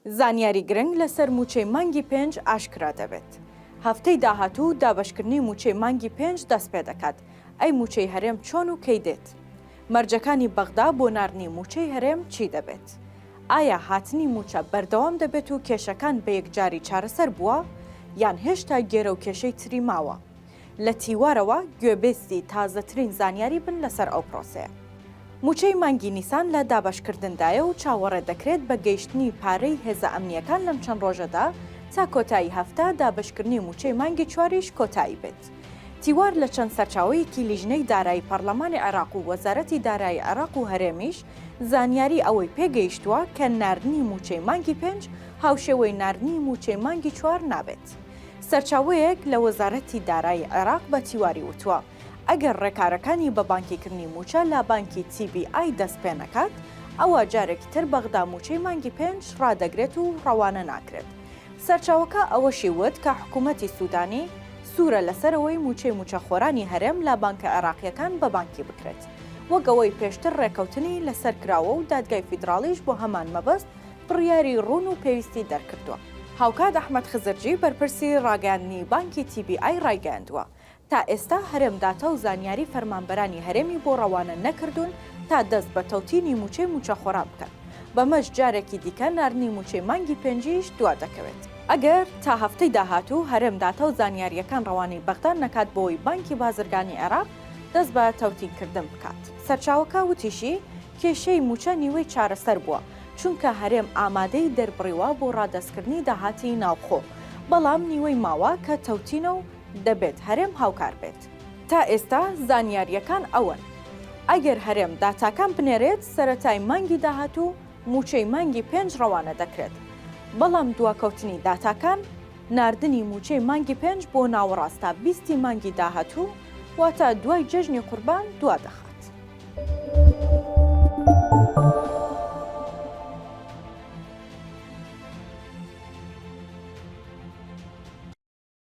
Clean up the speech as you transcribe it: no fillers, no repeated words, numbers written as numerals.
زانیاری گرنگ لەسەر مووچەی مانگی پێنج ئاشکرا دەبێت. هەفتەی داهاتوو دابەشکردنی مووچەی مانگی پێنج دەستپێدەکات، ئەی مووچەی هەرێم چۆن و کەی دێت؟ مەرجەکانی بەغدا بۆ ناردنی مووچەی هەرێم چی دەبێت؟ ئایا هاتنی مووچە بەردەوام دەبێت و کێشەکان بە یەکجاری چارەسەر بووە یان هێشتا گێرە و کێشەی تری ماوە؟ لە تیوارەوە گوێبیستی تازەترین زانیاری بن لەسەر ئەو پرۆسەیە. مووچەی مانگی نیسان لە دابەشکردندایە و چاوەڕێ دەکرێت بە گەیشتنی پارەی هێزە ئەمنییەکان لەم چەند ڕۆژەدا تا کۆتایی هەفتە دابەشکردنی مووچەی مانگی چواریش کۆتایی بێت. تیوار لە چەند سەرچاوەیەکی لیژنەی دارایی پەڕلەمانی عێراق و وەزارەتی دارایی عێراق و هەرێمیش زانیاری ئەوەی پێگەیشتووە کە ناردنی مووچەی مانگی پێنج هاوشێوەی ناردنی مووچەی مانگی چوار نابێت. سەرچاوەیەک لە وەزارەتی دارایی عێراق بە تیواری وتووە، ئەگەر ڕێکارەکانی بە بانکیکردنی مووچە لە بانکی تی بی ئای دەست پێنەکات، ئەوا جارێکی تر بەغدا مووچەی مانگی پێنج ڕادەگرێت و ڕەوانە ناکرێت. سەرچاوەکە ئەوەشی وت کە حکوومەتی سوودانی سوورە لەسەر ئەوەی مووچەی مووچەخۆرانی هەرێم لە بانکە عێراقییەکان بە بانکی بکرێت، وەک ئەوەی پێشتر ڕێکەوتنی لەسەر کراوە و دادگای فیدراڵیش بۆ هەمان مەبەست بڕیاری ڕوون و پێویستی دەرکردووە. هاوکات ئەحمەد خزرجی بەرپرسی ڕاگەیاندنی بانکی تی بی ئای ڕایگەیاندووە، تا ئێستا هەرێم داتا و زانیاری فەرمانبەرانی هەرێمی بۆ ڕەوانە نەکردوون تا دەست بە تەوتینی مووچەی مووچەخۆران بکەن، بەمەش جارێکی دیکە ناردنی مووچەی مانگی پێنجیش دوا دەکەوێت. ئەگەر تا هەفتەی داهاتوو هەرێم داتا و زانیارییەکان ڕەوانەی بەغدا نەکات بۆوەی بانکی بازرگانی عێراق دەست بە تەوتینکردن بکات. سەرچاوەکە وتیشی، کێشەی مووچە نیوەی چارەسەر بووە، چونکە هەرێم ئامادەیی دەربڕیوە بۆ ڕادەستکردنی داهاتی ناوخۆ، بەڵام نیوەی ماوە کە تەوتینە و دەبێت هەرێم هاوکار بێت. تا ئێستا زانیارییەکان ئەوەن، ئەگەر هەرێم داتاکان بنێرێت سەرەتای مانگی داهاتوو مووچەی مانگی پێنج ڕەوانە دەکرێت، بەڵام دواکەوتنی داتاکان ناردنی مووچەی مانگی پێنج بۆ ناوەڕاست تا بیستی مانگی داهاتوو واتە دوای جەژنی قوربان دوادەخات.